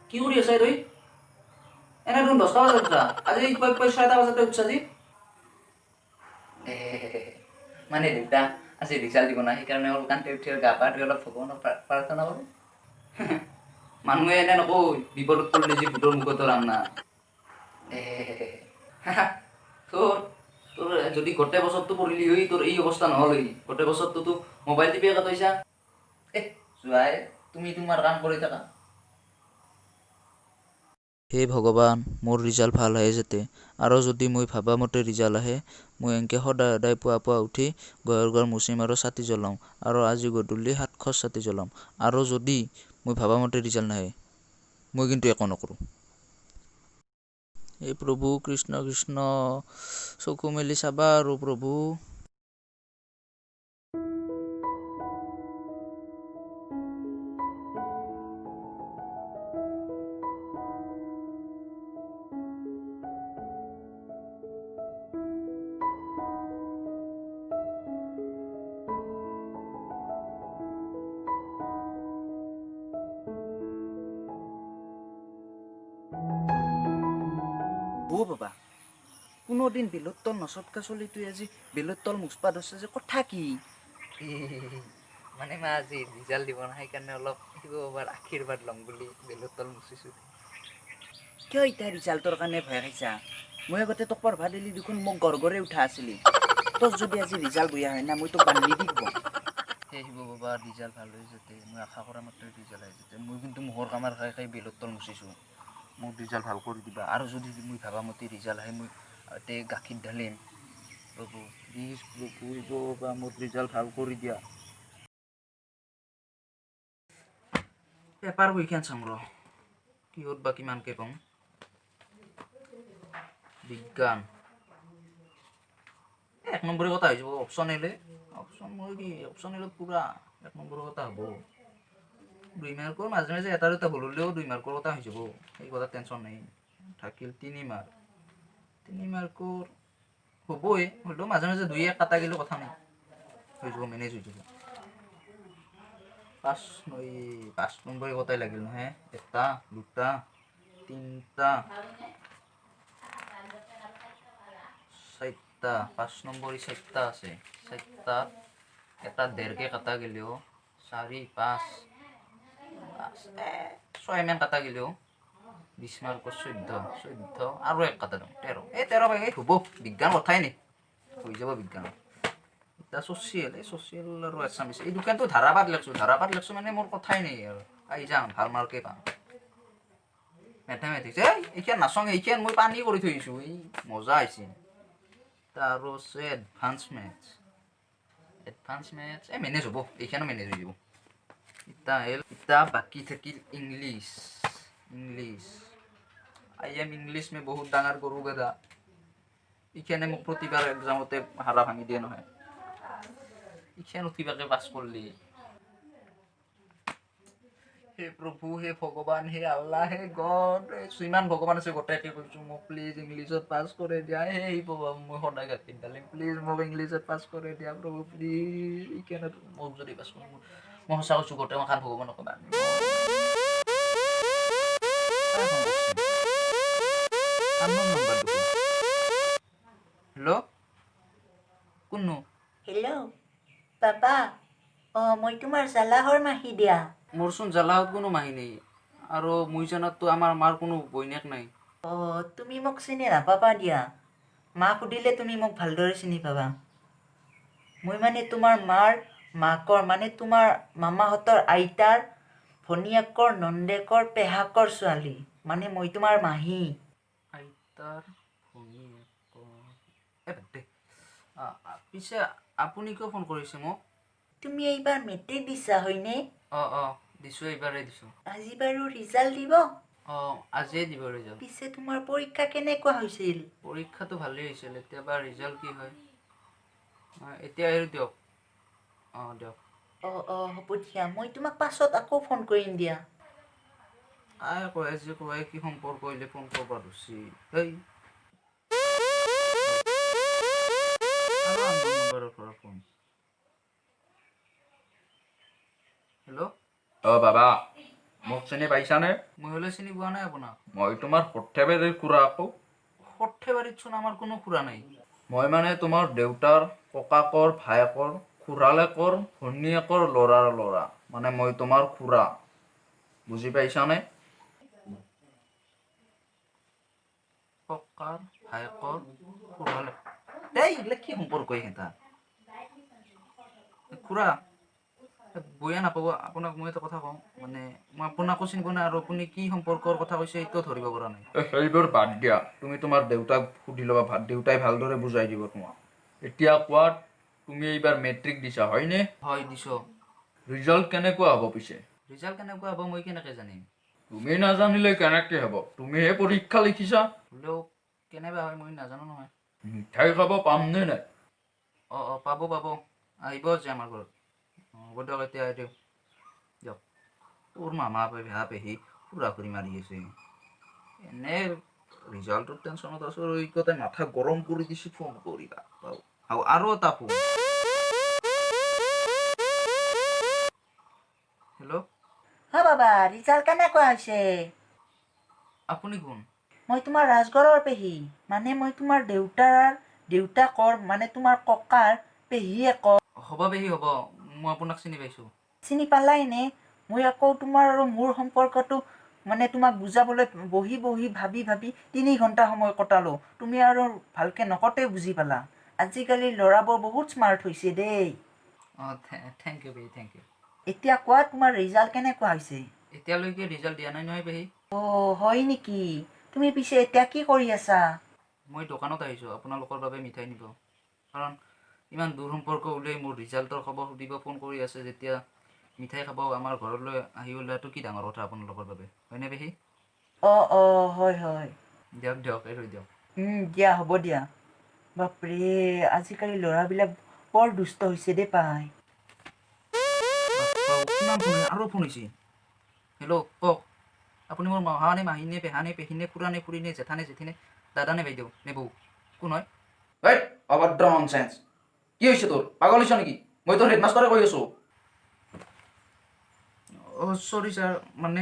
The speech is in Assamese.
কি কৰি আছা তই? এনে দেখোন 10টা বজাত উঠা, আজি কৈ কৈ 6টা বজাতে উঠছা যি। মানে দেউতা আজি ৰিজাল্ট দিব না, সেইকাৰণে অলপ কান্তে উঠি গা পা ধুই অলপ ভগৱানক প্ৰাৰ্থনা কৰোঁ। মানুহে এনে নকয় বিপদত পৰিলে যে ভূতৰ মুখতো ৰাম না। তোৰ তোৰ যদি গোটেই বছৰটো পঢ়িলি হয় তোৰ এই অৱস্থা নহ'ল হয়। গোটেই বছৰটোতো মোবাইল টিপিয়ে কটাইছা। এ যোৱাই, তুমি তোমাৰ কাম কৰি থাকা। হে ভগৱান, মোৰ ৰিজাল্ট ভাল আহে যাতে, আৰু যদি মই ভাবা মতে ৰিজাল্ট আহে, মই এনেকৈ সদায় সদায় পুৱা পুৱা উঠি ঘৰ ঘৰ মুচিম আৰু চাকি জ্বলাম, আৰু আজি গধূলি 700 চাকি জ্বলাম। আৰু যদি মই ভাবা মতে ৰিজাল্ট নাহে, মই কিন্তু একো নকৰোঁ। এই প্ৰভু কৃষ্ণ কৃষ্ণ, চকু মেলি চাবা আৰু প্ৰভু। অ' বাবা, কোনোদিন বেলত তল নচটকা চলিটোৱে আজি বেলত তল মুচপা ধৰছে যে, কথা কি? মানে মা আজি ৰিজাল্ট দিব না, সেইকাৰণে অলপ শিৱ বাবাৰ আশীৰ্বাদ ল'ম বুলি বেলত তল মুচিছোঁ। কিয় এতিয়া ৰিজাল্টৰ কাৰণে ভয় খাইছা? মই আগতে তোক পঢ়বা দিলি দেখোন মোক গড়গৰে উঠা আছিলি। তোৰ যদি আজি ৰিজাল্ট বেয়া হয় না, মই তোক বান্ধি দিব। সেই শিৱ বাবা ৰিজাল্ট ভাল হৈ যাতে, মই আশা কৰা মতে ৰিজাল্ট আহি যাতে। মই কিন্তু মুখৰ কামাৰ খাই খাই বেলত তল মুচিছোঁ। মোক ৰিজাল্ট ভাল কৰি দিবা। আৰু যদি মই ভাবা মতে ৰিজাল্ট আহে, মই তে গাখীৰ ঢালিম। প্ৰভু প্লিজ, প্ৰভু শিৱ বাবা, মোক ৰিজাল্ট ভাল কৰি দিয়া। পেপাৰ বহীখন চাওঁ ৰ, কিহত বা কিমানকৈ পাওঁ। বিজ্ঞান 1 নম্বৰৰ কথা হৈ যাব। অপশ্যন এলে অপশ্যন মই কি অপশ্যন এলত পূৰা 1 নম্বৰৰ কথা হ'ব। 2 মাৰ্কৰ মাজে মাজে এটা দুটা ভুল হ'লেও 2 মাৰ্কৰ কথা হৈ যাব, সেই কথা টেনশ্যন নাই। থাকিল 3 মাৰ্ক, 3 মাৰ্কৰ হ'বই, হ'লেও মাজে মাজে 2 1 কাটা গ'লেও কথা নাই, হৈ যাব, মেনেজ হৈ যাব। 5 5 নম্বৰৰ কথাই লাগিল নহয়। 1 2 3 4টা, 5 নম্বৰী 4টা আছে। 4টাত এটা ডেৰকে কাটা গ'লেও 4 5 5 6 মান কাটা গ'লেও 20 মাৰ্কৰ 14, 14 আৰু 1 কাটা দিওঁ 13। এই 13 পাই হ'ব, বিজ্ঞান কথাই নাই, হৈ যাব বিজ্ঞান। এতিয়া ছ'চিয়েল, এই ছ'চিয়েল আৰু এছামিছ এই দুখানটো ধাৰাপাত লেখছোঁ। ধাৰাপাত লেখছোঁ মানে মোৰ কথাই নাই আৰু, আহি যাম ভাল মাৰ্কেই পাম। মেথমেটিক্স এই এইখান নাচং, এইখান মই পানী কৰি থৈ দিছোঁ, এই মজা হৈছে। আৰু আছে এডভান্স মেথছ, এডভান্স মেথছ এই মেনেজ হ'ব, এইখানো মেনেজ হৈ যাব। ইতা আহিল, ইতা বাকী থাকিল English. English I am English মে বহুত ডাঙৰ গৰু গেদা। এইখানে মোক প্ৰতিবাৰ এক্সামতে হাৰা ভাঙি দিয়ে নহয়। এইখান কিবাকে পাছ কৰলি। হে প্ৰভু, হে ভগৱান, হে আল্লাহ, হে গড, যিমান ভগৱান আছে গোটেইকে কৈছোঁ, মোক প্লিজ ইংলিছত পাছ কৰি দিয়া। হে প্ৰভু, মই সদায় গাখীৰ ঢালিম, প্লিজ মোক ইংলিছত পাছ কৰি দিয়া প্ৰভু, প্লিজ। এইকাৰণে মোক যদি পাছ কৰোঁ, মই সঁচা কৈছোঁ, গোটেই মই খান ভগৱানক হেল্ল' কোননো? হেল্ল' বাবা, অঁ মই তোমাৰ জালাহৰ মাহী দিয়া। মোৰচোন জালাহত কোনো মাহী নাই, আৰু মই জনাততো আমাৰ মাৰ কোনো বৈনেক নাই। অঁ তুমি মোক চিনি নাপাবা দিয়া, মাক সুধিলে তুমি মোক ভালদৰে চিনি পাবা। মই মানে তোমাৰ মাৰ মাকৰ, মানে তোমাৰ মামাহঁতৰ আইতাৰ ভনীয়েকৰ নন্দেকৰ পেহাকৰ ছোৱালী, মানে মই তোমাৰ মাহী। আইতাৰ ভনীয়েকৰ, এ বাদ দে। পিছে আপুনি কিয় ফোন কৰিছে মোক? তুমি এইবাৰ মেট্ৰিক দিছা হয়নে? অঁ অঁ দিছোঁ, এইবাৰেই দিছোঁ। আজি বাৰু ৰিজাল্ট দিব? অঁ আজিয়ে দিব ৰিজাল্ট। পিছে তোমাৰ পৰীক্ষা কেনেকুৱা হৈছিল? পৰীক্ষাটো ভালেই হৈছিল, এতিয়া বা ৰিজাল্ট কি হয়। এতিয়া এৰি দিয়ক। অঁ দিয়ক। অঁ অঁ হ'ব দিয়া, মই তোমাক পাছত আকৌ ফোন কৰিম দিয়া। আই কয় যে কয় কি সম্পৰ্ক হ'লে ফোন কৰবা ধৰছি। হেই আৰু আননোন নম্বৰৰ পৰা ফোন। হেল্ল' অ' বাবা, মোক চিনি পাইছানে? মই হ'লে চিনি পোৱা নাই আপোনাক। মই তোমাৰ সৰ্থেবাৰীৰ খুৰা আকৌ। সৰ্থেবাৰীতচোন আমাৰ কোনো খুৰা নাই। মই মানে তোমাৰ দেউতাৰ ককাকৰ ভায়েকৰ খুৰালেকৰ ভনীয়েকৰ ল'ৰাৰ ল'ৰা, মানে মই তোমাৰ খুৰা, বুজি পাইছানে? ককাৰ ভায়েকৰ খুৰালেক, দেই, এইবিলাক কি সম্পৰ্ক এইকেইটা? খুৰা, বয়া নাপাব, আপোনাক মই এটা কথা কওঁ, মানে মই আপোনাকো চিনি পোৱা নাই আৰু আপুনি কি সম্পৰ্কৰ কথা কৈছে এইটোও ধৰিব পৰা নাই। সেইবোৰ বাদ দিয়া, তুমি তোমাৰ দেউতাক সুধি ল'বা, দেউতাই ভালদৰে বুজাই দিব তোমাক। এতিয়া কোৱা, তুমি এইবাৰ মেট্ৰিক দিছা, হয়নে? হয়, দিছ। ৰিজাল্ট কেনেকুৱা হ'ব পিছে? ৰিজাল্ট কেনেকুৱা হ'ব মই কেনেকৈ জানিম? তুমি নাজানিলে কেনেকৈ হ'ব? তুমিহে পৰীক্ষা লিখিছা। হ'লেও কেনেবা হয় মই নাজানো নহয়। মিঠাই খাব পামনে নাই? অঁ অঁ পাব পাব, আহিব যে আমাৰ ঘৰত। অঁ, হ'ব দিয়ক, এতিয়া দিয়ক দিয়ক। তোৰ মামা পেহা পেহী খুৰা খুৰী মাৰি আছে। এনে ৰিজাল্টৰ টেনশ্যনত আছোঁ আৰু এই কথাই মাথা গৰম কৰি দিছে ফোন কৰি। বাপ্পা ঔ। আৰু এটা ফোন। হেল্ল'। হা বাবা, ৰিজাল্ট কেনেকুৱা হৈছে? আপুনি কোন? মই তোমাৰ ৰাজগড়ৰ পেহী, মানে মই তোমাৰ দেউতাৰ দেউতাকৰ, মানে তোমাৰ ককাৰ পেহীয়েকৰ। হ'ব পেহী, হ'ব, মই আপোনাক চিনি পাইছোঁ। চিনি পালাই নে? মই আকৌ তোমাৰ আৰু মোৰ সম্পৰ্কটো মানে তোমাক বুজাবলৈ বহি বহি ভাবি ভাবি 3 ঘণ্টা সময় কটালোঁ। তুমি আৰু ভালকৈ নকওঁতেই বুজি পালা। আজিকালি ল'ৰাবোৰ বহুত স্মাৰ্ট হৈছে দেই। অঁ, thank U পেহী, thank U. এতিয়া কোৱা, তোমাৰ ৰিজাল্ট কেনেকুৱা হৈছে? এতিয়ালৈকে ৰিজাল্ট দিয়া নাই নহয় পেহী। অ' হয় নেকি? তুমি পিছে এতিয়া কি কৰি আছা? মই দোকানত আহিছোঁ আপোনালোকৰ বাবে মিঠাই নিব, কাৰণ ইমান দূৰ সম্পৰ্ক উলিয়াই মোৰ ৰিজাল্টৰ খবৰ সুধিব ফোন কৰি আছে যেতিয়া মিঠাই খাব আমাৰ ঘৰলৈ আহি ওলোৱাটো কি ডাঙৰ কথা আপোনালোকৰ বাবে, হয়নে পেহী? অঁ অঁ হয় হয়। দিয়ক দিয়ক, এই থৈ দিয়ক। দিয়া, হ'ব দিয়া। বাপৰে, আজিকালি ল'ৰাবিলাক বৰ দুষ্ট হৈছে দেই পাই। বাপ্পা, কিমান ফোন, আৰু ফোন হৈছে। হেল্ল', কওক, আপুনি মোৰ মহা নে মাহী নে পেহা নে পেহী নে খুৰা নে খুৰী নে জেঠা নে জেঠী নে দাদা নে বাইদেউ নে বৌ, কোন হয়? হেই, অভদ্ৰ, ননচেন্স! কি হৈছে তোৰ? পাগল হৈছ নেকি? মই তোৰ হেডমাষ্টাৰে কৈ আছোঁ। অ' চৰি ছাৰ, মানে